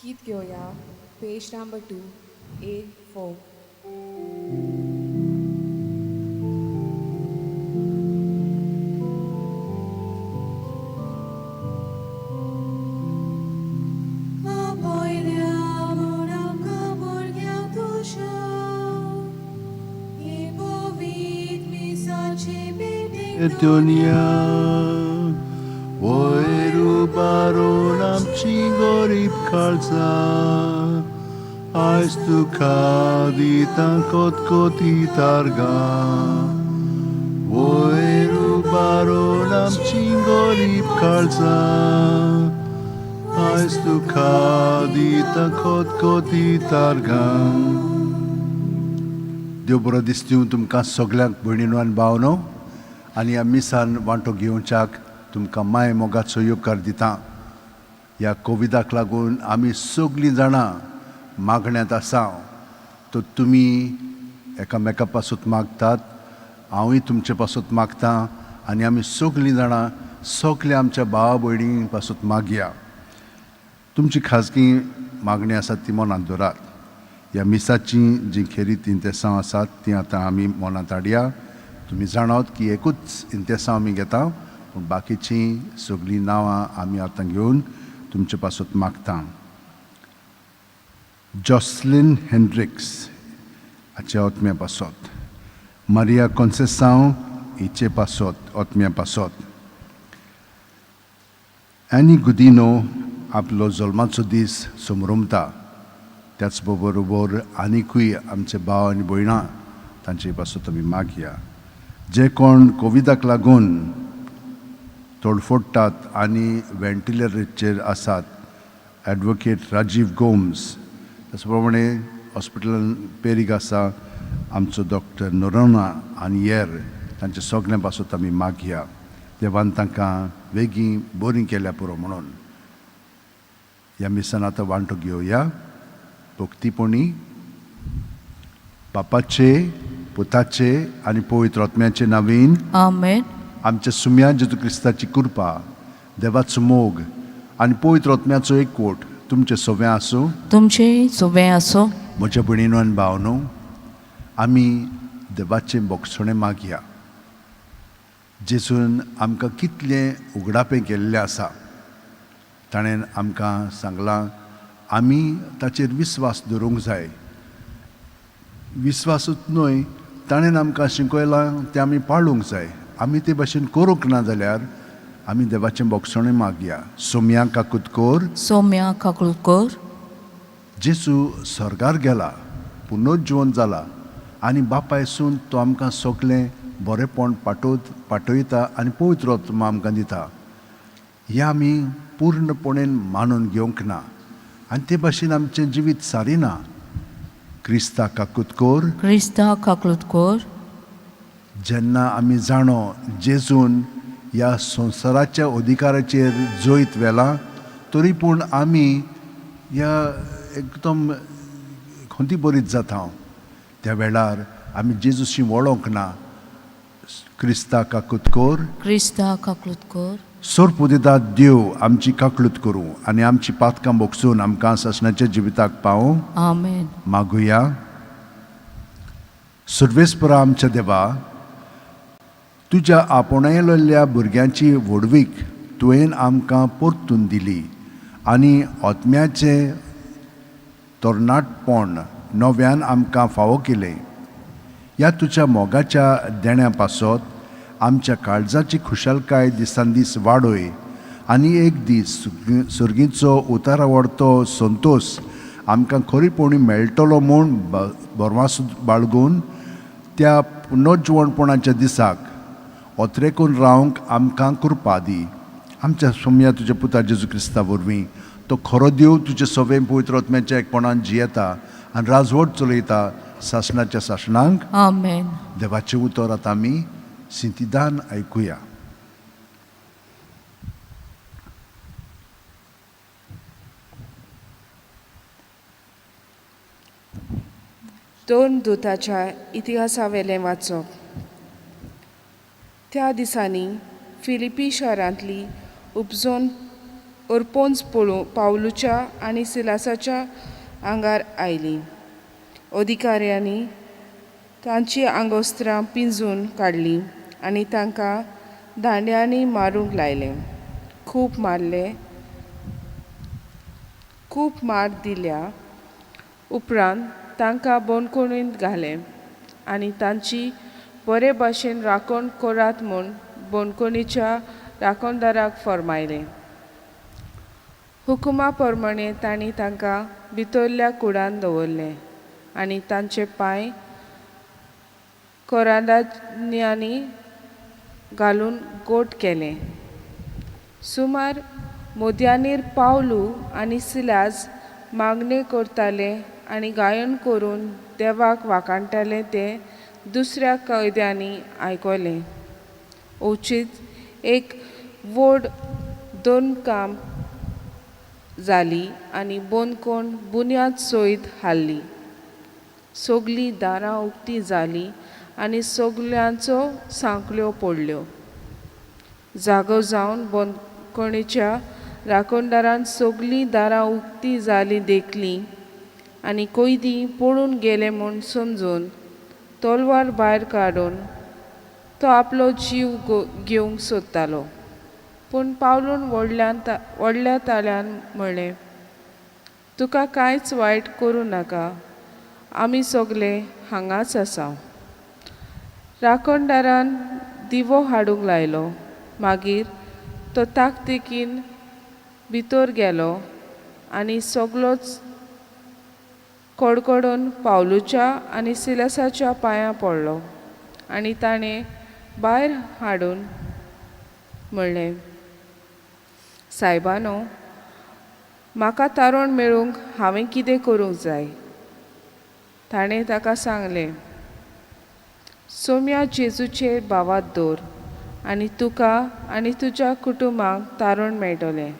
गीत घेवया पेज number 2 A4. Dunya वयर बारून आमची गरीब काळजा आयज तुका दिता कोतकोती तारगां वयर बारून आमची गरीब काळजा आयज तुका दिता कोतकोती तारगां. देव बरो दिसता तुमकां सगल्यांक भयणीनो आनी भावनो आनी ह्या मिसान वांटो घेवच्याक तुमकां माय मोगाचो येवकार दिता. ह्या कोविडाक लागून आमी सगळीं जाणां मागण्यांत आसा, तर तुमी एकामेका पासत मागतात, हांवूय तुमचे पासत मागता आनी आमी सगळीं जाणां सगळ्या आमच्या भावा भयणी पासत मागया. तुमची खाजगी मागणी आसात ती मनांत दवरात. ह्या मिसाचीं जीं खेरीत इंतेसांव आसात तीं आतां आमी मनांत हाडया. तुमी जाणात की एकूच इंतेसांव आमी घेता, पूण बाकीचीं सगळीं नांवां आमी आतां घेवन तुमचे पासत मागता. जॉसलीन हेंड्रिक्स हाच्या ओतम्या पासत, मारिया कॉन्सेसांव हिचे पासत ओतम्या पासत, एनी गुदिनो आपलो जल्माचो दीस समरमता, त्याच बरोबर आनिकूय आमचे भाव आनी भयणां तांचे पासत आमी मागया. जे कोण कोविडाक लागून तोडफोडटात आनी व्हेंटिलेटराचेर आसात, एडवोकेट राजीव गोम्स, त्याच प्रमाणे हॉस्पिटलान पेरीक आसा आमचो डॉक्टर नोरोना आनी येर, तांचे सगळ्यां पासत आमी मागया. देवान तांकां वेगीं बरीं केल्या पुरो म्हणून. ह्या मिसान आतां वांटो घेवया भक्तीपणी बापाचे, पुताचे आनी पवित्र आत्म्याचे नावीन. आमेन. आमच्या सुम्या जेजू क्रिस्ताची कृपा, देवाचो मोग आनी पवित्र आत्म्याचो एकवट तुमचे सोवें आसूं, तुमचे सोबें आसूं. म्हज्या भयणीनो आनी भावनो, आमी देवाचें बोगसणें मागया. जेजून आमकां कितलें उगडापें केल्लें आसा, ताणें आमकां सांगलां आमी ताचेर विस्वास दवरूंक जाय. विस्वासूच न्हय, ताणें आमकां शिकयलां तें आमी पाळूंक जाय. आमी ते भाशेन करूंक ना जाल्यार आमी देवाचें बोगसणें मागया. सोम्या काकूत कर, सोम्या काकूत कर. जेजू स्वर्गार गेला, पुनर्जिवन जाला आनी बापायसून तो आमकां सगळें बरेंपण पाठयता आनी पवित्र आत्मा आमकां दिता. हें आमी पूर्णपणेन मानून घेवंक ना आनी ते भाशेन आमचें जिवीत सारिना. क्रिस्ता काकूत कर, क्रिस्ता काकूत कर. जेन्ना आमी जाणो जेजून ह्या संवसाराच्या अधिकाराचेर जैत व्हेलां, तरी पूण आमी ह्या एकदम खंती बरीच जाता. त्या वेळार आमी जेजूशी वळोंक ना. क्रिस्ता काकूत कर, क्रिस्ता काकूत कर. सोरपुदिता देव आमची काकलूत करूं आनी आमची पातकां बोगसून आमकां सासणाच्या जिविताक पावूं. आमेन. मागुया. सर्वेस्परा आमच्या देवा, तुज्या आपणायलेल्या भुरग्यांची व्हडवीक तुवें आमकां परतून दिली आनी आत्म्याचें तरणाटपण नव्यान आमकां फावो केलें. ह्या तुज्या मोगाच्या देण्या पासत आमच्या काळजाची खुशालकाय दिसान दीस वाडय आनी एक दीस सर्गीचो उतारावडतो संतोश आमकां खरीपणी मेळटलो म्हूण भरवास बाळगून त्या पुनर्जिवणपणाच्या दिसाक ओतरेकून रावंक आमकां कृपा दी. आमच्या सोम्या तुज्या पुता जेजू क्रिस्ता वरवीं, तो खरो देव तुजे सवें पवित्र आत्म्याच्या एकपणान जियेता आनी राजवट चलयता सासणाच्या सासणांक. आमेन. देवाचें उतर आतां आमी सिंतिदान आयकुया. दोन दुताच्या इतिहासावेलें वाचप. त्या दिसांनी फिलिपी शहरांतली अर्पोंज पळो पावलूच्या आनी सिलासाच्या आंगार आयली. अधिकाऱ्यांनी तांचीं आंगवस्त्रां पिंजून काडलीं आनी तांकां दांड्यांनी मारूंक लायलें. खूब मारले, खूब मार दिल्या उपरांत तांकां बंदखणींत घाले आनी तांची बरे भाशेन राखण करात म्हूण बंदखणीच्या राखणदाराक फर्मायलें. हुकुमा प्रमाणें तांणी तांकां भितरल्या कुडान दवरलें आनी तांचे पांय कोरांदांनी घालून गोट केलें. सुमार मोद्यानीर पावलू आनी सिलास मागणें करताले आनी गायन करून देवाक वाखाणटाले तें दुसऱ्या कैद्यांनी आयकलें. अवचीत एक व्हड दोन काम जाली आनी बंदखण बुन्याद सयत हाल्ली. सगलीं दारां उक्तीं जालीं आनी सगल्यांचो सांकळ्यो पडल्यो. जागो जावन बंदखणीच्या राखणदारान सगलीं दारां उक्तीं जालीं देखलीं आनी कैदी पळून गेले म्हूण समजून तलवार भायर काडून तो आपलो जीव घेवंक सोदतालो. पूण पावलून व्हडल्यान व्हडल्या ताळ्यान म्हणलें, तुका कांयच वायट करूं नाका, आमी सगले हांगाच आसा. राखणदारान दिवो हाडूंक लायलो. मागीर तो ताकतिकेन भितर गेलो आनी सगलोच कडकडून पावलूच्या आनी सिलासाच्या पांयां पडलो आनी ताणें भायर हाडून म्हणलें, सायबानो, म्हाका तारण मेळूंक हांवें कितें करूंक जाय? ताणें ताका सांगलें, सोम्या जेजूचेर भावात दवर आनी तुका आनी तुज्या कुटुंबाक तारण मेळटलें.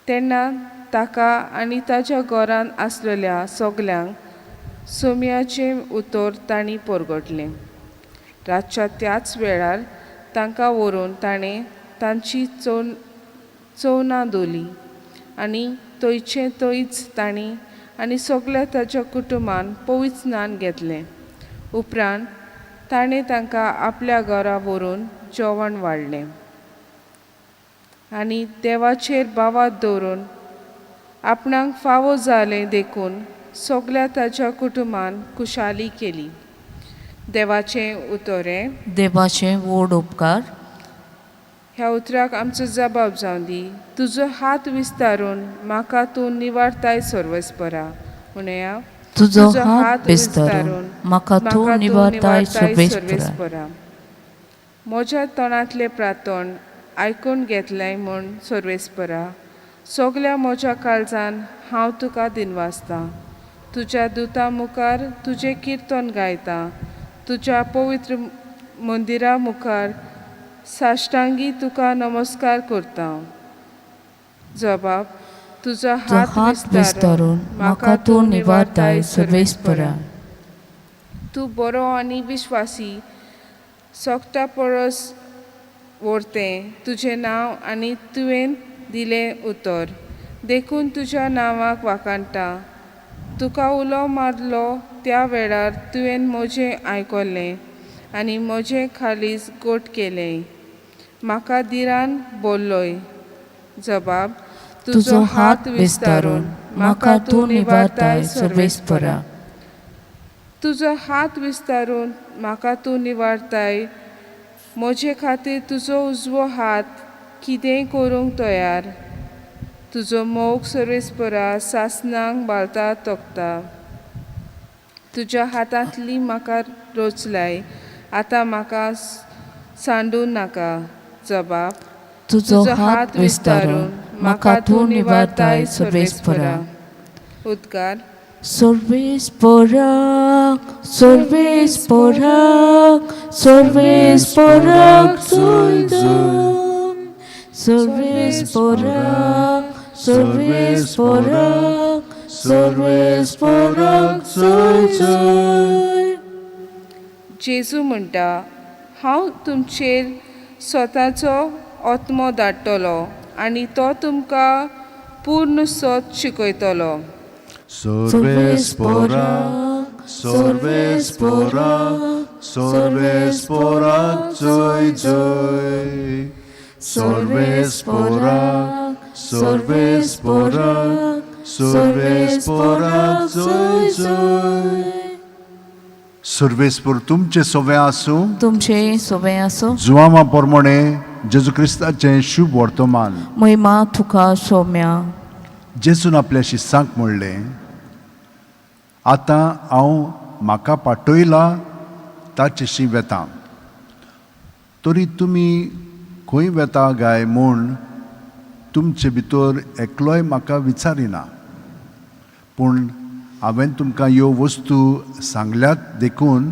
तेन्ना ताका आनी ताच्या घरांत आसलेल्या सगल्यांक सोम्याचें उतर तांणी परगटलें. रातच्या त्याच वेळार तांकां व्हरून ताणें तांची चवनां धुली आनी थंयचे थंयच तांणी आनी सगल्या ताच्या कुटुंबान पवित्र स्नान घेतलें. उपरांत ताणें तांकां आपल्या घरा व्हरून जेवण वाडलें आनी देवाचेर भावात दवरून आपणाक फावो जालें देखून सगल्या ताच्या कुटुंबान खुशाली केली. देवाचें उतर हें. देवाचे व्हड उपकार. ह्या उतराक आमचो जबाब जावं दी. तुजो हात विस्तारून म्हाका तूं निवारताय सर्वेस्परा. म्हणया, तुजो हात विस्तारून म्हाका तूं निवारताय सर्वेस्परा. म्हज्या तोंडांतलें प्रार्थन आयकून घेतलें म्हूण सर्वेस्परा, सगल्या म्हज्या काळजान हांव तुका दिनवासतां. तुज्या दुता मुखार तुजें किर्तन गायतां. तुज्या पवित्र मंदिरा मुखार साश्टांगी तुका नमस्कार करता. जबाब, तुजो हात विस्तारून म्हाका तूं निवारताय सर्वेस्परा. तूं बरो आनी विश्वासी, सोगटा परस व्हरतें तुजें नांव आनी तुवें दिलें उतर, देखून तुज्या नांवाक वाखाणटा. तुका उलो मारलो त्या वेळार तुवें म्हजें आयकलें आनी म्हजें खालीस गोट केलें. म्हाका धिरान बोल्लोय. जबाब, तुजो हात विस्तारून म्हाका तूं निवारताय सर्वेस्परा. तुजो हात विस्तारून म्हाका तूं निवारताय. म्हजे खातीर तुजो उजवो हात कितेंय करूंक तयार. तुजो मोग सर्वेस्परा सासणाक बालता तोखता. तुज्या हातांतली म्हाका रोचलाय, आतां म्हाका सांडूं नाका. जबाब, तुजो हात विस्तारून म्हाका तूं निवारताय सर्वेस्परा. उद्गार, सर्वेस्परा, सर्वेस्परा, सर्वेस्पराक जोय. सर्वेस्परा, सर्वेस्परा, सर्वेस्पराक जोय. जेजू म्हणटा, हांव तुमचेर स्वताचो आत्मो धाडटलो आनी तो तुमकां पूर्ण सत शिकयतलो. सर्वेस्पोराक, सर्वेस्पोराक, सर्वेस्पोराक जय जय. सर्वेस्पोराक, सर्वेस्पोराक, सर्वेस्पोराक जय जय. सर्वेस्पोर तुमचे सोवे आसूं. तुमचे सोबें आसूं. जुवामा प्रमाणे जेजू क्रिस्ताचें शुभ वर्तमान. महिमा तुका सोम्या. जेजून आपल्या शिसांक म्हणलें, आतां हांव म्हाका पाटयला ताचेशी वेता, तरी तुमी खंय वेता गाय म्हूण तुमचे भितर एकलोय म्हाका विचारिना. पूण हांवें तुमकां ह्यो वस्तू सांगल्यात देखून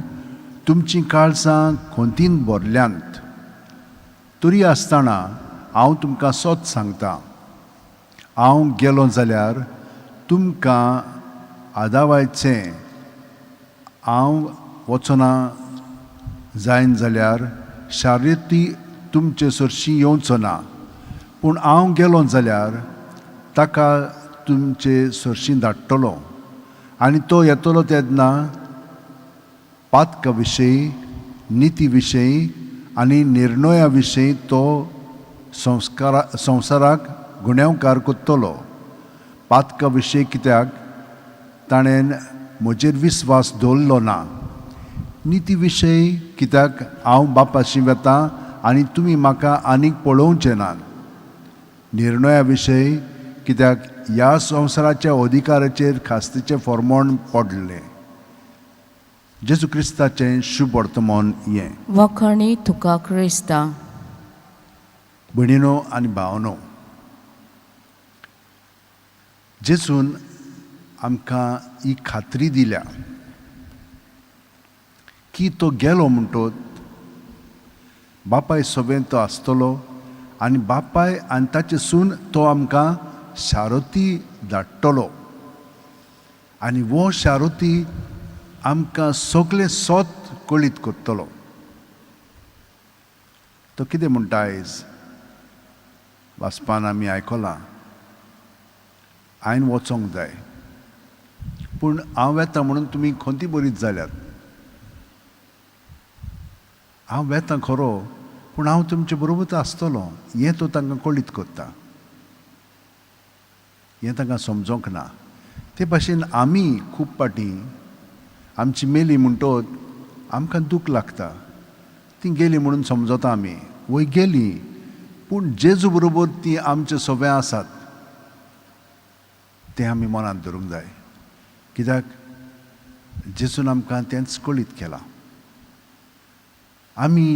तुमचीं काळजां खोंतीन भरल्यांत. तरी आसतना हांव तुमकां सत सांगता, हांव गेलो जाल्यार तुमकां आदावायचें, हांव वचना जायन जाल्यार शारिती तुमचे सरशीं येवचो ना, पूण हांव गेलो जाल्यार ताका तुमचे सरशीं धाडटलो. आनी तो येतलो तेन्ना पातका विशयी, निती विशयी आनी निर्णया विशयी तो संवसाराक गुन्यांवकार करतलो. पातका विशयी कित्याक ताणें म्हजेर विस्वास दवरलो ना, निती विशयी कित्याक हांव बापाशी वेता आनी तुमी म्हाका आनीक पळोवचें नात, निर्णया विशयी कित्याक ह्या संवसाराच्या अधिकाराचेर खास्तीचें फॉर्मोण पडलें. जेजू क्रिस्ताचें शुभ वर्तमान हें. वखणी तुका क्रिस्ता. भयणीनो आनी भावनो, जेजून आमकां ही खात्री दिल्या की तो गेलो म्हणटोत बापाय सोबें तो आसतलो आनी बापाय आनी ताचे सून तो आमकां शारोती धाडटलो आनी हो शारोती आमकां सगळें सत कळीत करतलो. तो कितें म्हणटा आयज वाचपान आमी आयकलां, हांवें वचोंक जाय, पूण हांव वेता म्हणून तुमी खंती बरीच जाल्यात. हांव वेता खरो, पूण हांव तुमचे बरोबरूच आसतलो हें तो तांकां कळीत करता. हें तांकां समजोंक ना. ते भाशेन आमी खूब फावटी आमची मेली म्हणटोच आमकां दूख लागता, ती गेली म्हणून समजता आमी, वय गेली, पूण जेजू बरोबर ती आमचे सोबे आसात तें आमी मनांत धरूंक जाय. कित्याक जेजून आमकां तेंच कळीत केलां. आमी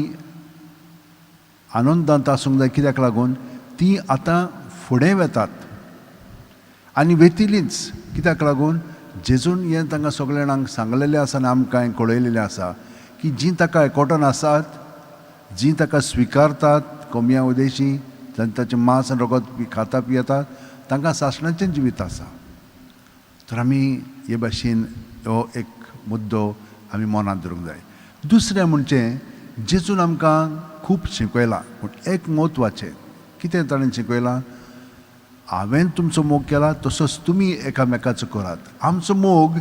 आनंदांत आसूंक जाय कित्याक लागून ती आतां फुडें वेतात आनी वेतिलीच. कित्याक लागून जेजून हें तांकां सगळ्या जाणांक सांगलेलें आसा आनी आमकां कळयलेलें आसा की जीं ताका एकवटून आसात, जीं ताका स्विकारतात कोमया उदेशी, ताचें मांस आनी रगत खाता पियेतात, तांकां सासणाचें जिवीत आसा. तर आमी हे भाशेन हो एक मुद्दो आमी मनांत धरूंक जाय. दुसरें म्हणजे जेजून आमकां खूब शिकयलां, पूण एक म्हत्वाचें कितें ताणें शिकयलां, हांवें तुमचो मोग केला तसोच तुमी एकामेकाचो करात. आमचो मोग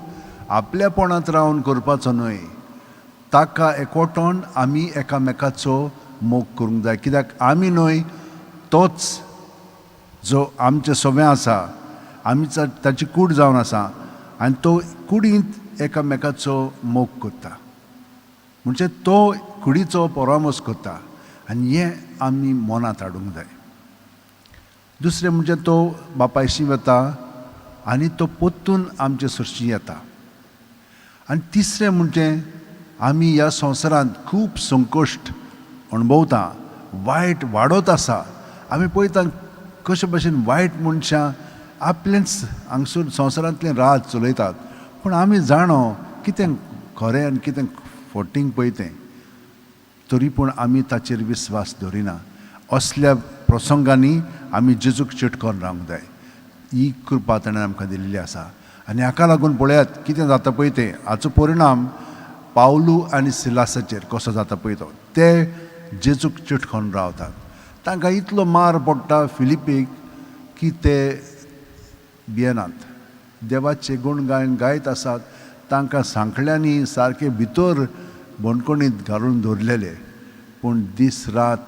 आपल्यापणांत रावन करपाचो न्हय, ताका एकवटोन आमी एकामेकाचो मोग करूंक जाय. कित्याक आमी न्हय, तोच जो आमचे सोबें आसा, आमी ताची कूड जावन आसा आनी तो कुडींत एकामेकाचो मोग करता, म्हणजे तो कुडीचो परामर्श करता आनी हें आमी मनांत हाडूंक जाय. दुसरें म्हणजे तो बापायशी वता आनी तो परतून आमचे सरशी येता. आनी तिसरें म्हणजे आमी ह्या संवसारांत खूब संकश्ट अणभवता, वायट वाडत आसा. आमी पळयता कशे भशेन वायट मनशां आपलेंच हांगसर संवसारांतलें राज चलयतात, पूण आमी जाणो कितें खरें आनी कितें फटींग पळय तें, तरी पूण आमी ताचेर विस्वास दवरिना. असल्या प्रसंगांनी आमी जेजूक चिटकोन रावंक जाय. ही कृपा ताणें आमकां दिल्ली आसा आनी हाका लागून पळयात कितें जाता पळय तें, हाचो परिणाम पावलू आनी सिलासाचेर कसो जाता पळय तो, ते जेजूक चिटकोन रावतात. तांकां इतलो मार पडटा फिलिपीक की ते भियेनात. देवाचे गुणगायन गायत आसात. तांकां सांकळ्यांनी सारके भितर बणकणीत घालून दवरलेले, पूण दीस रात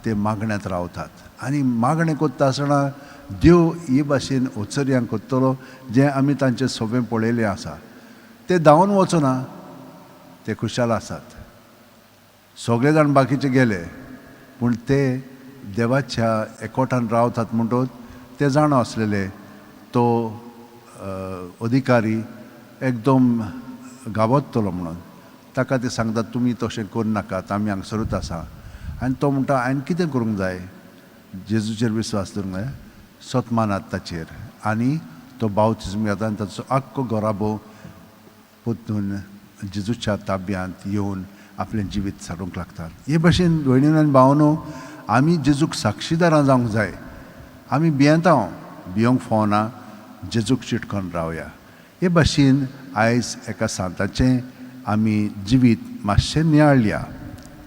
ते मागण्यांत रावतात. आनी मागणें करता आसतना देव हे भाशेन ओचर्यांक करतलो जें आमी तांचें सोबें पळयलें आसा. ते धांवन वचना, ते खुशाल आसात. सगळे जाण बाकीचे गेले, पूण ते देवाच्या एकवटान रावतात म्हणटच ते जाणा आसलेले तो अधिकारी एकदम गावतलो म्हणून. ताका ते सांगतात तुमी तशें करूं नाकात, आमी हांगसरूच आसा. आनी तो म्हणटा हांवें कितें करूंक जाय? जेजूचेर विस्वास दवरूंक जाय, सत मानात ताचेर. आनी तो बावतिज्म घेता आनी ताचो आख्खो घराबो परतून जेजूच्या ताब्यांत येवन आपलें जिवीत सारूंक लागतात. हे भाशेन भयणीन आनी भावनो, आमी जेजूक साक्षीदारां जावंक जाय. आमी भियेता, भियोंक फावना, जेजूक चिटकोन रावया. हे भाशेन आयज एका सांताचें आमी जिवीत मातशें नियाळया.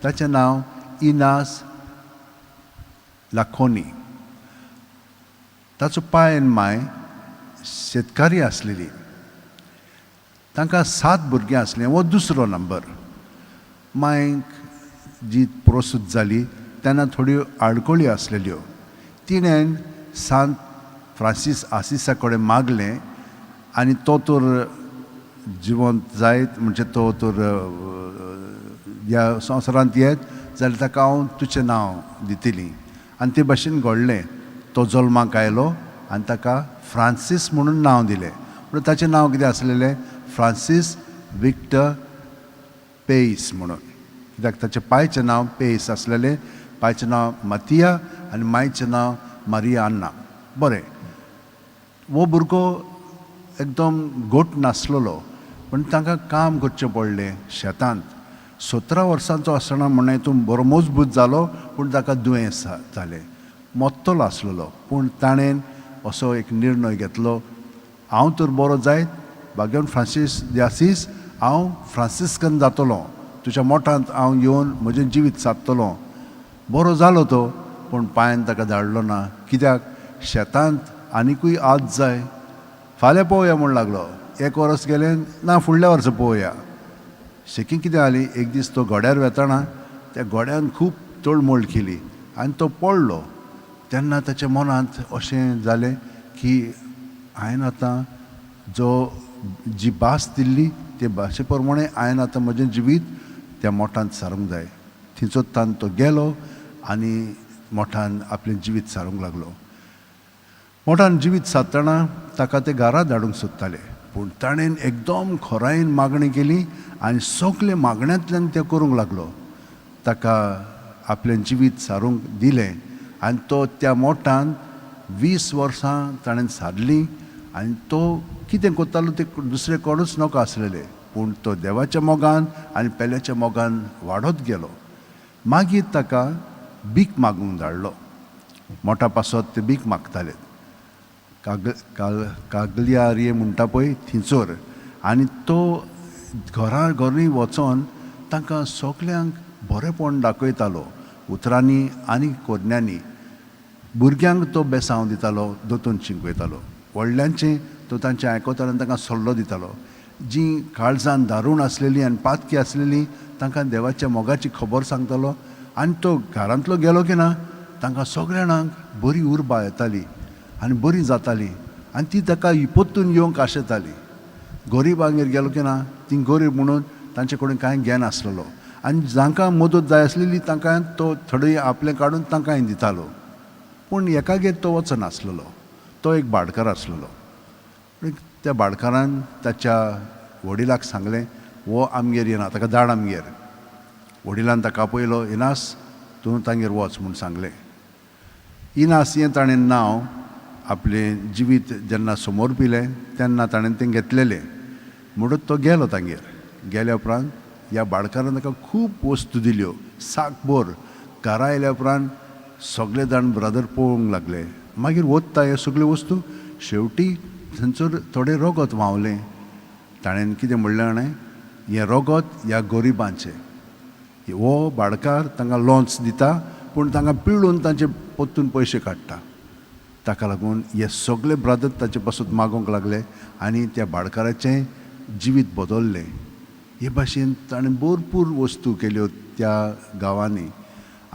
ताचें नांव इनास लाखोनी. ताचो पाय आनी माय शेतकारी आसलेली. तांकां 7 भुरगीं आसलीं. हो दुसरो नंबर. मांयक जी प्रोसूत जाली तेन्ना थोड्यो आडखळी आसलेल्यो. तिणें सांत फ्रांसीस आसिसा कडेन मागलें आनी तो तर जिवंत जायत, म्हणजे तो तर ह्या संवसारांत येत जाल्यार ताका हांव तुजें नांव दितली. आनी ते भाशेन घडलें. तो जल्माक आयलो आनी ताका फ्रांसीस म्हणून नांव दिलें. पूण ताचें नांव कितें आसलेलें? फ्रांसीस विक्टर पेयस म्हणून. कित्याक ताचें पायचें नांव पेयस आसलेलें. पायचें नांव मातिया आनी मायचें नांव मारिया अन्ना. बरें, हो भुरगो एकदम गोट नासलेलो, पूण तांकां काम करचें पडलें शेतांत. 17 वर्सांचो आसतना म्हणून तूं बरो मजबूत जालो, पूण ताका दुयेंस जालें, मोत्तलो आसलेलो. पूण ताणें असो एक निर्णय घेतलो, हांव तर बरो जायत भाग्यवन फ्रांसीस दे आसीस, हांव फ्रांसिस्कन जातलो, तुज्या मोठांत हांव येवन म्हजें जिवीत सादतलो. बरो जालो तो, पूण पांयान ताका धाडलो ना. कित्याक? शेतांत आनिकूय आज जाय. फाल्यां पळोवया म्हूण लागलो. 1 वर्स गेलें ना, फुडल्या वर्सा पळोवया. शेकी कितें जाली, एक दीस तो घोड्यार वेताना त्या घोड्यान खूब तळमळ केली आनी तो पडलो. तेन्ना ताच्या मनांत अशें जालें की हांवें आतां जो जी भास दिल्ली ते भाशे प्रमाणे हांवें आतां म्हजें जिवीत त्या मोठांत सारूंक जाय. थंयचो तान तो गेलो आनी मोठान आपलें जिवीत सारूंक लागलो. मोठान जिवीत सादतना ताका ते घरा धाडूंक सोदताले, पूण ताणें एकदम खोरायेन मागणी केली आनी सगळे मागण्यांतल्यान तें करूंक लागलो. ताका आपलें जिवीत सारूंक दिलें आनी तो त्या मोठान 20 वर्सां ताणें सारलीं. आनी तो कितें करतालो तें दुसरें कोणूच नाका आसलेलें, पूण तो देवाच्या मोगान आनी पेल्याच्या मोगान वाडत गेलो. मागीर ताका भीक मागूंक धाडलो. मोठा पासत ते भीक मागताले, कागलियारी म्हणटा पळय थिंचोर. आनी तो घरा घरी वचोन तांकां सगल्यांक बरेंपण दाखयतालो, उतरांनी आनी कोरण्यांनी. भुरग्यांक तो बेसांव दितालो, दोतोन शिकयतालो. व्हडल्यांचें तो तांचें आयकतालो आनी तांकां सल्लो दितालो. जीं काळजान दारूण आसलेलीं आनी पातकी आसलेलीं तांकां देवाच्या मोगाची खबर सांगतालो. आनी तो घरांतलो गेलो की ना तांकां सगळ्या जाणांक बरी उर्बा येताली आनी बरी जाताली आनी ती ताका परतून येवंक आशेताली. गरिबांगेर गेलो की ना ती गरीब म्हणून तांचे कडेन कांय घेनासलेलो आनी जांकां मदत जाय आसलेली तांकां तो थोडी आपलें काडून तांकांय दितालो. पूण एकागेर तो वचनासलेलो. तो एक भाटकार आसलेलो. त्या भाटकारान ताच्या वडिलाक सांगलें, हो आमगेर येना, ताका धाड आमगेर. वडिलान ताका आपयलो, इनास तूं तांगेर वच म्हूण सांगलें. इनास हें ताणें नांव आपलें जिवीत जेन्ना समोर पिलें तेन्ना ताणें तें घेतलेलें. म्हणून तो गेलो तांगेर. गेल्या उपरांत ह्या भाटकारान ताका खूब वस्तू दिल्यो, साकभर. घरा आयल्या उपरांत सगळे जाण ब्रदर पळोवंक लागले. मागीर वता ह्यो सगल्यो वस्तू, शेवटी थंयसर थोडें रगत व्हांवलें. ताणें कितें म्हणलें जाणें, हें रगत ह्या गरिबांचें. हो भाटकार तांकां लोन्स दिता, पूण तांकां पिळून तांचे परतून पयशे काडटा. ताका लागून हे सगळे ब्रादर ताचे पासून मागूंक लागले आनी त्या भाडकाराचें जिवीत बदल्लें. हे भाशेन ताणें भरपूर वस्तू केल्यो त्या गांवांनी.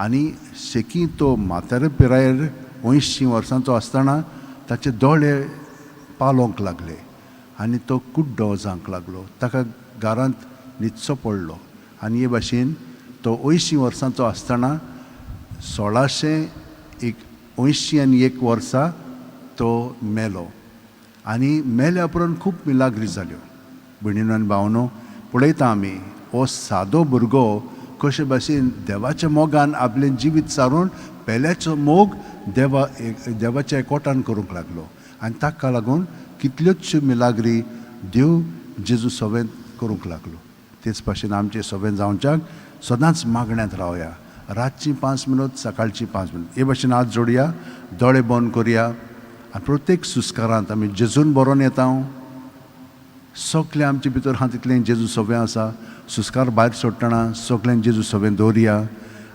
आनी शेकी तो म्हातारे पिरायेर 80 वर्सांचो आसतना ताचे दोळे पालोवंक लागले आनी तो कुड्डो जावंक लागलो. ताका घरांत न्हिदचो पडलो. आनी हे भाशेन तो 80 वर्सांचो आसतना 1681 वर्सा तो मेलो. आनी मेल्या उपरांत खूब मिलाग्री जाल्यो. भयणीनो आनी भावनो, पळयता आमी हो सादो भुरगो कशे भाशेन देवाच्या मोगान आपलें जिवीत सारून पेल्याचो मोग देवाच्या एकवटान करूंक लागलो. आनी ताका लागून कितल्योच मिलाग्री देव जेजू सवें करूंक लागलो. तेच भाशेन आमचें सवें जावच्याक सदांच मागण्यांत रावया. रातची 5 मिनट, सकाळची 5 मिनट. हे भाशेन हात जोडया, दोळे बंद करया आनी प्रत्येक सुस्कारांत आमी जेजून बरोवन येता. सगळें आमचे भितर आहा तितलें जेजू सवें आसा. सुस्कार भायर सोडटना सगळें जेजू सवें दवरया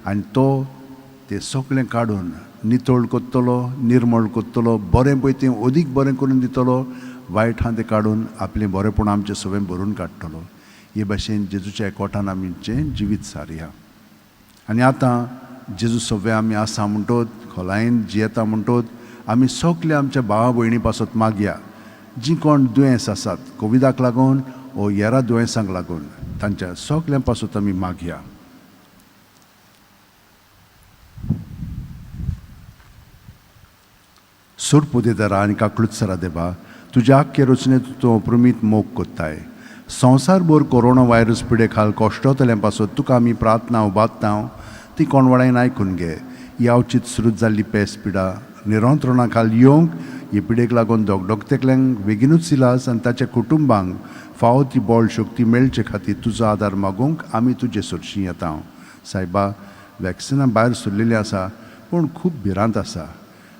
आनी तो तें सगळें काडून नितळ करतलो, निर्मळ करतलो, बरें पळय तें अदीक बरें करून दितलो, वायट आहा तें काडून आपलें बरेंपण आमचें सवें भरून काडटलो. हे भाशेन जेजूच्या एकवटान आमचें जिवीत सारया. आनी आतां जेजू सवें आमी आसा म्हणटोत, खोलायेन जियेता म्हणटोत, आमी सगळे आमच्या भावा भयणी पासत मागया जीं कोण दुयेंस आसात कोविडाक लागून ओ हेरा दुयेंसांक लागून तांच्या सगळ्यां पासत आमी मागया. सोरपुदेदारा आनी काकळुत्सरा देवा, तुज्या आख्खे रचनेत तूं अप्रमीत मोग कोत्ताय. संवसारभर कोरोना व्हायरस पिडे खाल कश्टतल्यां पासत तुका आमी प्रार्थना उबारता, ती कोणवाळ्यान आयकून घे. ही अवचीत सुरू जाल्ली पेस पिडा निरंत्रणा खाल येवंक ही पिडेक लागून धगधगतेकल्यांक बेगीनूच इलाज आनी ताच्या कुटुंबांक फावो ती बळ शक्ती मेळचे खातीर तुजो आदार मागूंक आमी तुजे सरशी येता. सायबा, वॅक्सिनां भायर सरलेलीं आसा पूण खूब भिरांत आसा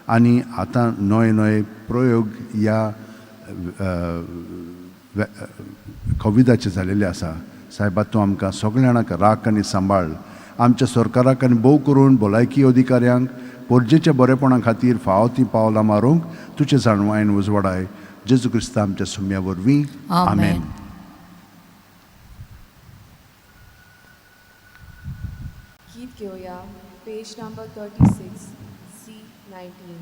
आनी आतां नवे नवे प्रयोग ह्या कोविडाचे जालेले आसा. सायबा, तूं आमकां सगळ्या जाणांक राख आनी सांबाळ. आमच्या सरकाराक आनी भोव करून भलायकी अधिकाऱ्यांक पोरजेच्या बरेपणा खातीर फावो तीं पावलां मारूंक तुजे जाणवायन उजवाडाय. जेजू क्रिस्ता आमच्या सुम्या वरवीं, आमेन. गीत घेवया पेज नंबर 36 C19.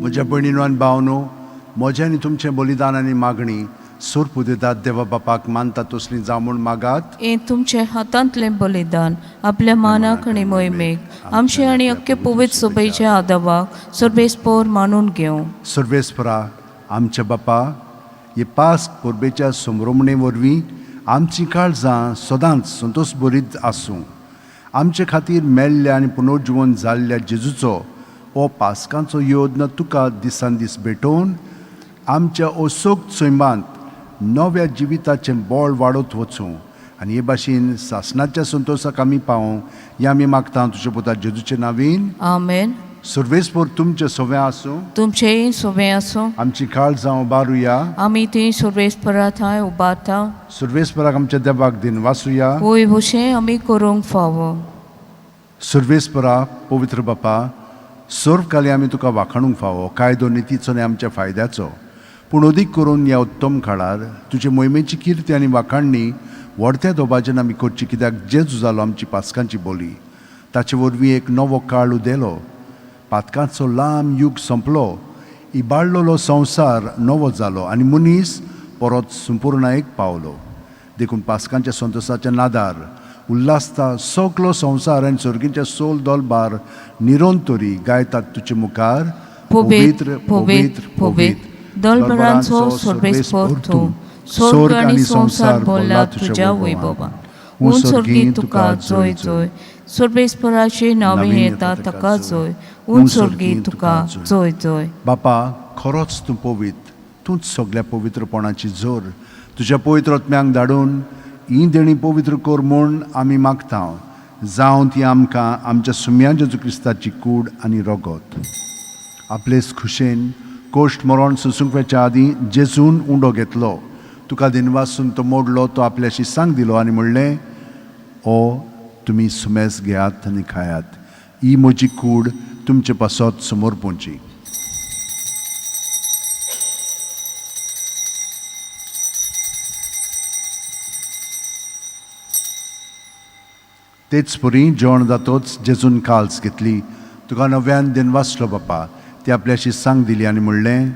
म्हज्या भयणीनो आनी भावनो, म्हजें आनी तुमचें बलिदान आनी मागणी सोरपुदेदात देवा बापाक मानता तसली जावं म्हूण मागात. हें तुमचे हातांतलें बलिदान आपल्या मानाक आनी मोहिमेक आमचे आनी अख्खे पवित्र सभेच्या आदावाक सर्वेस्पोर मानून घेवं. सर्वेस्परा आमच्या बापा, हे पास परबेच्या समरोमणे वरवीं आमचीं काळजां सदांच संतोश भरीत आसूं. आमचे खातीर मेल्ल्या आनी पुनर्जिवन जाल्ल्या जेजूचो हो पास्कांचो योद्न तुका दिसान दीस भेटोवन आमच्या असोक सैमांत नव्या जिविताचें बळ वाडत वचूं आनी हे भाशेन सासणाच्या संतोशाक आमी पावूं हें आमी मागता तुज्या पुता जेजूचे नावीन, आमेन. सर्वेस्पोर तुमचें सवें आसूं, तुमचेंय सवें आसूं. आमची काळजां उबारुया, आमी ती सर्वेस्परा थंय उबारता. सर्वेस्पराक आमच्या देवाक दिन वासुया, वय भशें आमी करूंक फावो. सर्वेस्परा पवित्र बापा, सर्व काली आमी तुका वाखाणूंक फावो, कायदो नितीचो आनी आमच्या फायद्याचो. पूण अदीक करून ह्या उत्तम काळार तुजे मोहिमेची किर्ती आनी वाखाणणी व्हडत्या दोबाजेन आमी करची, कित्याक जेजू जालो आमची पासकांची बोली. ताचे वरवीं एक नवो काळ उदेलो, पातकांचो लांब युग सोंपलो, इबाडलेलो संवसार नवो जालो आनी मनीस परत संपुर्णायेक पावलो. देखून पासकांच्या संतोसाच्या नादार उल्हासता सगलो संवसार आनी सर्गीच्या सोल दोलबार निरंतरी गायतात तुजे मुखार, पवित्र, पवित्र, पवित्र, दलबरांचो सर्वेस्पर तूं, स्वर्ग आनी संवसार भरला तुज्या वैभवान. उंच स्वर्गी तुका जोय जोय, सर्वेस्पराचे नांवे येता ताका जोय, उंच स्वर्गी तुका जोय जोय. बापा, खरोच तूं पवित्र, तूंच सगल्या पवित्रपणाची जोर. तुज्या पवित्र आत्म्यांक धाडून ही देणी पवित्र कर म्हूण आमी मागता, जावं ती आमकां आमच्या सुम्या जेजू क्रिस्ताची कूड आनी रगत. आपलेच खुशेन कोश्ट मरण सोसूंक वचच्या आदीं जेजून उंडो घेतलो, तुका दिनवासून तो मोडलो, तो आपल्याशी सांग दिलो आनी म्हणलें, ओ तुमी सुमेस घेयात आनी खायात, ही म्हजी कूड तुमचे पासत समोर पोवची. तेच परी जेवण जातोच जेजून काल्स घेतली, तुका नव्यान दिनवासलो बापा, ती आपल्याशी सांग दिली आनी म्हणलें,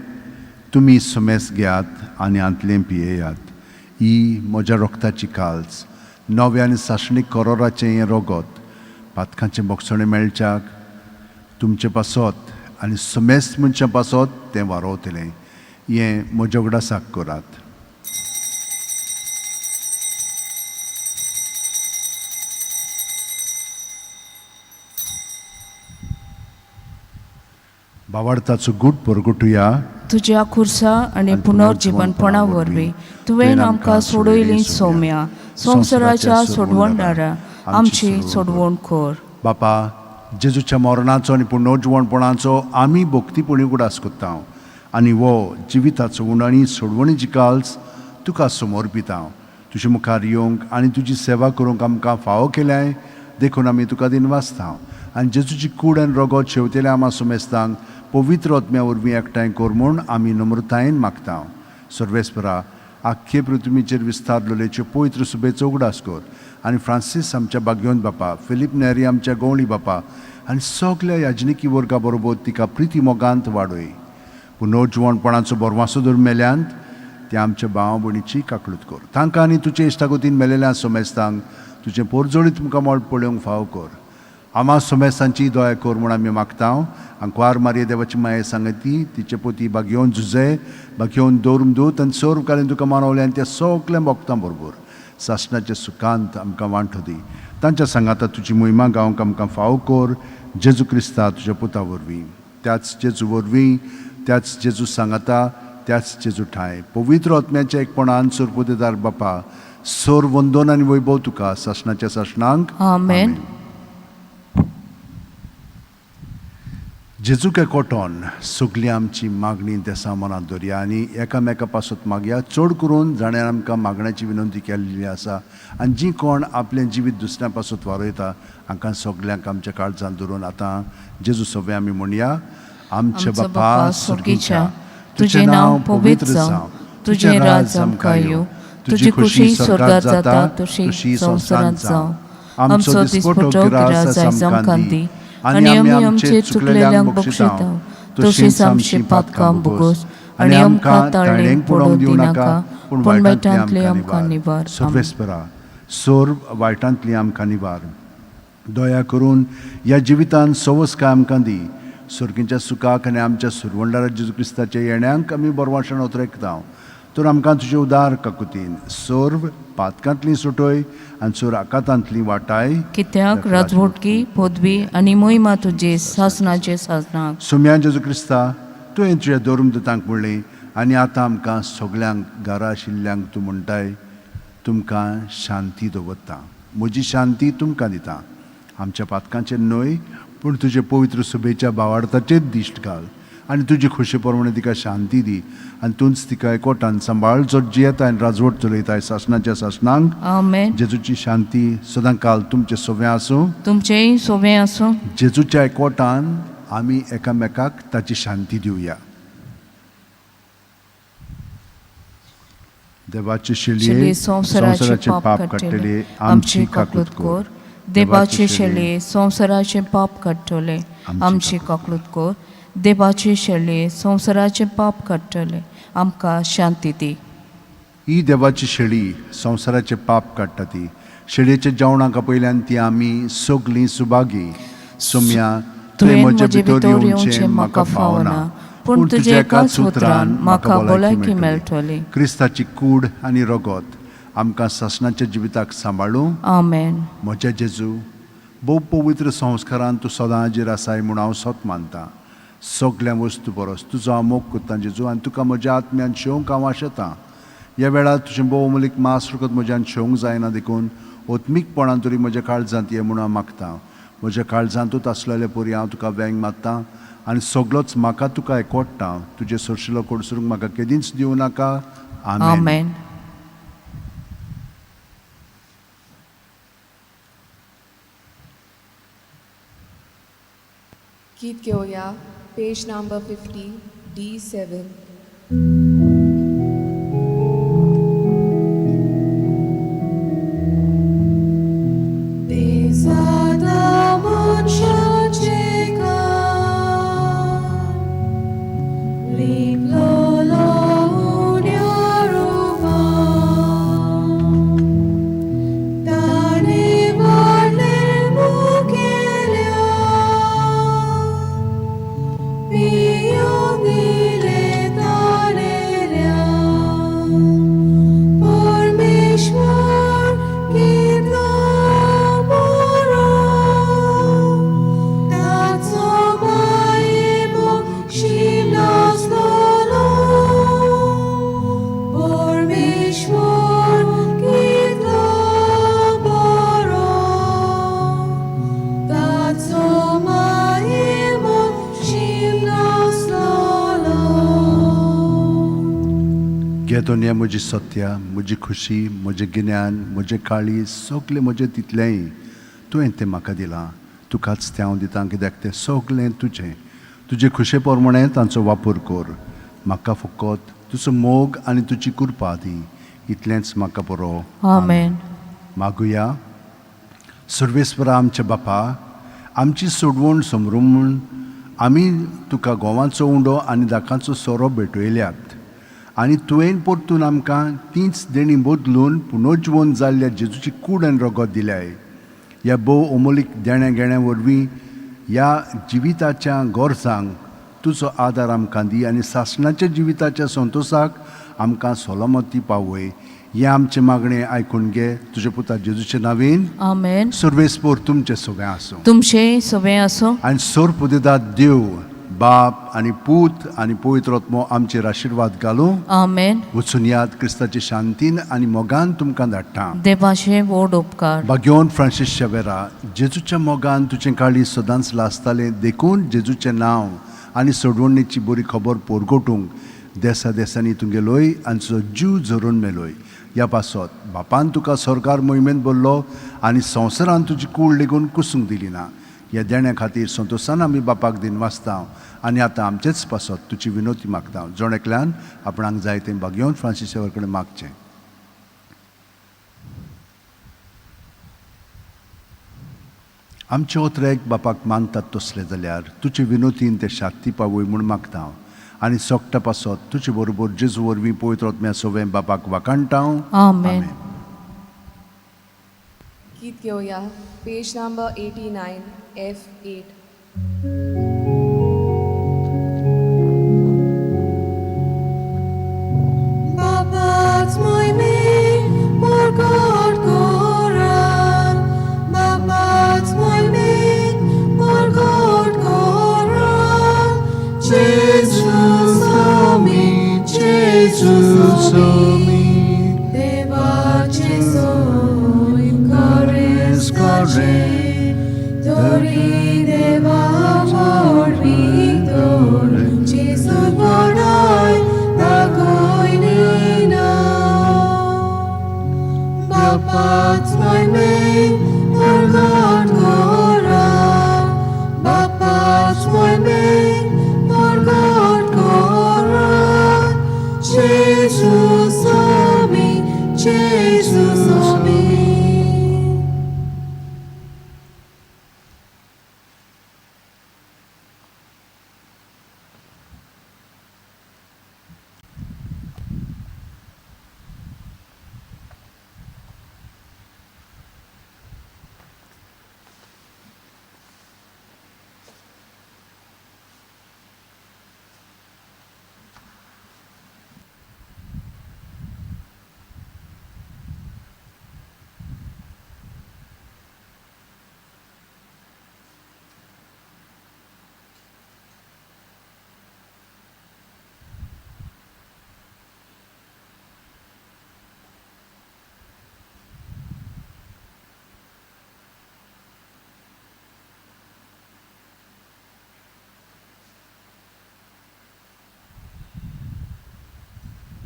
तुमी सुमेस घेयात आनी हांतलें पियेयात, ही म्हज्या रोगताची काल्स, नव्या आनी सासणीक करोराचें हें रोगत, पातकांचें बोगसणें मेळच्याक तुमचे पासत आनी सुमेस मनशां पासत तें वारोवतलें, हें म्हज्या उगडासाक करात. बावार्थाचो गूट परगटुया. तुज्या खुर्सा आनी पुनर्जीवनपणा वरवीं तुवें आमकां सोडयली सोम्या, संवसाराच्या सोडवणदारा आमची सोडवण कर. बापा, जेजूच्या मरणाचो आनी पुनर्जिवणपणाचो आमी भक्तीपणी उगडास करता आनी वो जिविताचो उण आनी सोडवणीची काल्स तुका समर्पिता. तुजे मुखार येवंक आनी तुजी सेवा करूंक आमकां फावो केल्याय, देखून आमी तुका दिनवासता. आनी जेजूची कूड आनी रगत शेवतेल्या आमा सुमेस्तांक पवित्र आत्म्या वरवीं एकठांय कर म्हूण आमी नम्रतायेन मागता. सर्वेस्परा, आख्खे पृथ्वीचेर विस्तारलेलेच्यो पवित्र सुबेचो उगडास कर आनी फ्रांसीस आमच्या बागयोन बापा, फिलीप नेरी आमच्या गवळी बापा आनी सगल्या याजनिकी वर्गा बरोबर तिका प्रिती मोगांत वाडय. पुनर्जिवणपणाचो बरवासो धरून मेल्यांत ते आमच्या भाव भयणीची काकळूत कर. तांकां आनी तुजे इश्टागतीन मेलेल्या सोमेस्तांक तुजें पोरजोळीत तुमकां मळ पळोवंक फावो कर. आमा सोमेस्तांची दया कर म्हूण आमी मागता. आंकवार मारये देवाची माये सांगती तिचे पोती बागयोवन झुजे बागयोवन दवरून दूत आनी सर्व कालीन तुका मानवलें आनी त्या सगल्या भक्तां बरोबर सासणाचें सुखांत आमकां वांटो दी. तांच्या सांगाता तुजी मोहिमा गावंक आमकां फावो कर, जेजू क्रिस्ता तुज्या पुता वरवीं. त्याच जेजू वरवीं, त्याच जेजू सांगाता, त्याच जेजू ठांय पवित्र आत्म्याच्या एकपणान सोरपुदेदार बापा, सोर वंदन आनी वैभव तुका सासणाच्या सासणांक. आमेन. जेजूक एकवटोन सगळी आमची मागणी देसा मनांत दवरया आनी एकामेका पासत मागया, चड करून जाण्यार आमकां मागण्याची विनंती केल्ली आसा आनी जी कोण आपलें जिवीत दुसऱ्या पासत वारयता हांकां सगल्यांक आमच्या काळजांत धरून आतां जेजू सगळें आमी म्हणया. आमच्या बापा स्वर्गीच्या, तुजें नांव पवित्र जावं, तुजें राज आमकां येवं, तुजी खुशी स्वर्गात जाता तशी संवसारांत जावं. आमचो दिसपटो ग्रास आयज आमकां दी आनी आमी आमचे चुकलेल्यांक बक्षिता तशीच आमची पातकां भोगोस आनी आमकां ताळणेक पडोवंक दिवं नाका, पूण वायटांतली आमकां निवार. सर्वेस्परा, सोर वायटांतली आमकां निवार. दया करून ह्या जिवितान सवस काय आमकां दी. सर्गीच्या सुखाक आनी आमच्या सुरवंडारा जेजू क्रिस्ताच्या येण्यांक आमी बरवाशण ओतरेकता. तर आमकां तुजे उदार काकुतीन सर्व पातकांतली सुटय आनी सोर आकातांतली वाटाय. कित्याक राजवटकी पदवी आनी मोहिमा तुजी सासणाचे सासणाक. सुम्या जेजू क्रिस्ता, तुवें तुज्या धर्म दुतांक म्हणलें आनी आतां आमकां सगल्यांक घरा आशिल्ल्यांक तूं म्हणटाय, तुमकां शांती दवरता, म्हजी शांती तुमकां दिता. आमच्या पातकांचेर न्हय पूण तुजे पवित्र सुबेच्या भावार्थाचेर दिश्ट घाल आनी तुजी खोशी प्रमाणे तिका शांती दी आनी तूंच तिका एकवटान सांबाळ, जो जियेता आनी राजवट चलयताय सासणाच्या सासणांक. आमेन. जेजूची शांती सदां काल तुमचें सोवें आसूं. तुमचेंय सोवें आसूं. जेजूच्या एकवटान आमी एकामेकाक ताची शांती दिवया. देवाचे शेली शेलये संवसाराचें पाप काडटले आमची काकूत कर. देवाचे शेली संवसाराचें पाप काडटले आमची काकूत कर. देवाचे शेली संवसाराचें पाप काडटले आमकां शांती दी. ही देवाची शेळी संवसाराचें पाप काडटा ती शेळयेच्या जेवणाक पयल्यान ती आमी सगलीं सुभागी. सोम्या, तुवें म्हजे भितर येवचें म्हाका फावना, पूण तुज्या एकाच उतरान म्हाका भलायकी मेळटली. क्रिस्ताची कूड आनी रगत आमकां सासणाच्या जिविताक सांबाळूं. आमेन. म्हज्या जेजू, भोव पवित्र संस्कारान तूं सदां हाजीर आसाय म्हूण हांव सत मानतां. सगल्या वस्तू परस तुजो हांव मोग करतां जेजू, आनी तुका म्हज्या आत्म्यान शेवंक हांव आशेतां. ह्या वेळार तुजें भोव अमूलीक मास रगत म्हज्यान शेवंक जायना, देखून ओत्मीकपणान तरी म्हज्या काळजांत ये म्हूण हांव मागतां. म्हज्या काळजांतूच आसलेले परी हांव तुका वेंग मारतां आनी सगलोच म्हाका तुका एकवडटा. तुजें सरशिलो कडसरूंक म्हाका केदींच दिवं नाका. आमेन. आमेन. गीत घेवया पेज नंबर 50 D7. दोनया म्हजी सत्या, म्हजी खुशी, म्हजें गिन्यान, म्हजें काळी, सगलें म्हजें तितलेंय तुवें तें म्हाका दिलां. तुकाच तें हांव दितां, कित्याक तें सगलें तुजें. तुजे खुशे प्रमाणें तांचो वापर कर. म्हाका फकत तुजो मोग आनी तुजी कृपा दी, इतलेंच म्हाका पुरो. आमेन. मागुया. सर्वेस्वरा आमच्या बापा, आमची सोडवण समरू म्हूण आमी तुका गोवाचो उंडो आनी दाकांचो सोरो भेटयल्यात, आनी तुवें परतून आमकां तींच देणी बदलून पुनर्जिवन जाल्ल्या जेजूची कूड आनी रगत दिल्याय. ह्या भोव अमोलीक देण्या घेण्या वरवीं ह्या जिविताच्या गरजांक तुजो आदार आमकां दी आनी सासणाच्या जिविताच्या संतोसाक आमकां सलामती पावय. हें आमचें मागणें आयकून घे तुज्या पुता जेजूचे नांवेन. आमेन. सर्वेस्पोर तुमचें सगळें आसूं. तुमचें सगळें आसूं. आनी सोरपुदेदाद देव बाप आनी पूत आनी पवित्र आत्मो आमचेर आशिर्वाद घालूं. आमेन. वचून याद क्रिस्ताचे शांतीन आनी मोगान तुमकां धाडटा. देवाचे व्हड उपकार. भाग्योन फ्रांसीस शेवेरा, जेजूच्या मोगान तुजें काळीज सदांच लासतालें, देखून जेजूचें नांव आनी सोडवणेची बरी खबर पोरगोटूंक देसा देसांनी तुगेलोय आनी तुजो जीव झरून मेलोय. ह्या पासत बापान तुका सरकार मोहिमेंत भरलो आनी संवसारान तुजी कूड लेगून कुसूंक दिली ना. ह्या देण्या खातीर संतोशान आमी बापाक दिनवासता आनी आतां आमचेच पासत तुजी विनोती मागता. जण एकल्यान आपणाक जाय तें भाग्योन फ्रांसीस शेवर कडेन मागचें. आमचे ओतरेक बापाक मानतात तसले जाल्यार तुजे विनोतीन ते शांती पावय म्हूण मागता आनी सोकटा पासत तुजे बरोबर जेजू वरवीं पवित्र आत्म्या सवें बापाक वाखाणटा. आमेन. गीत घेवया पेज number 89 F8. Jesus ami, Deva Jesu, Corre,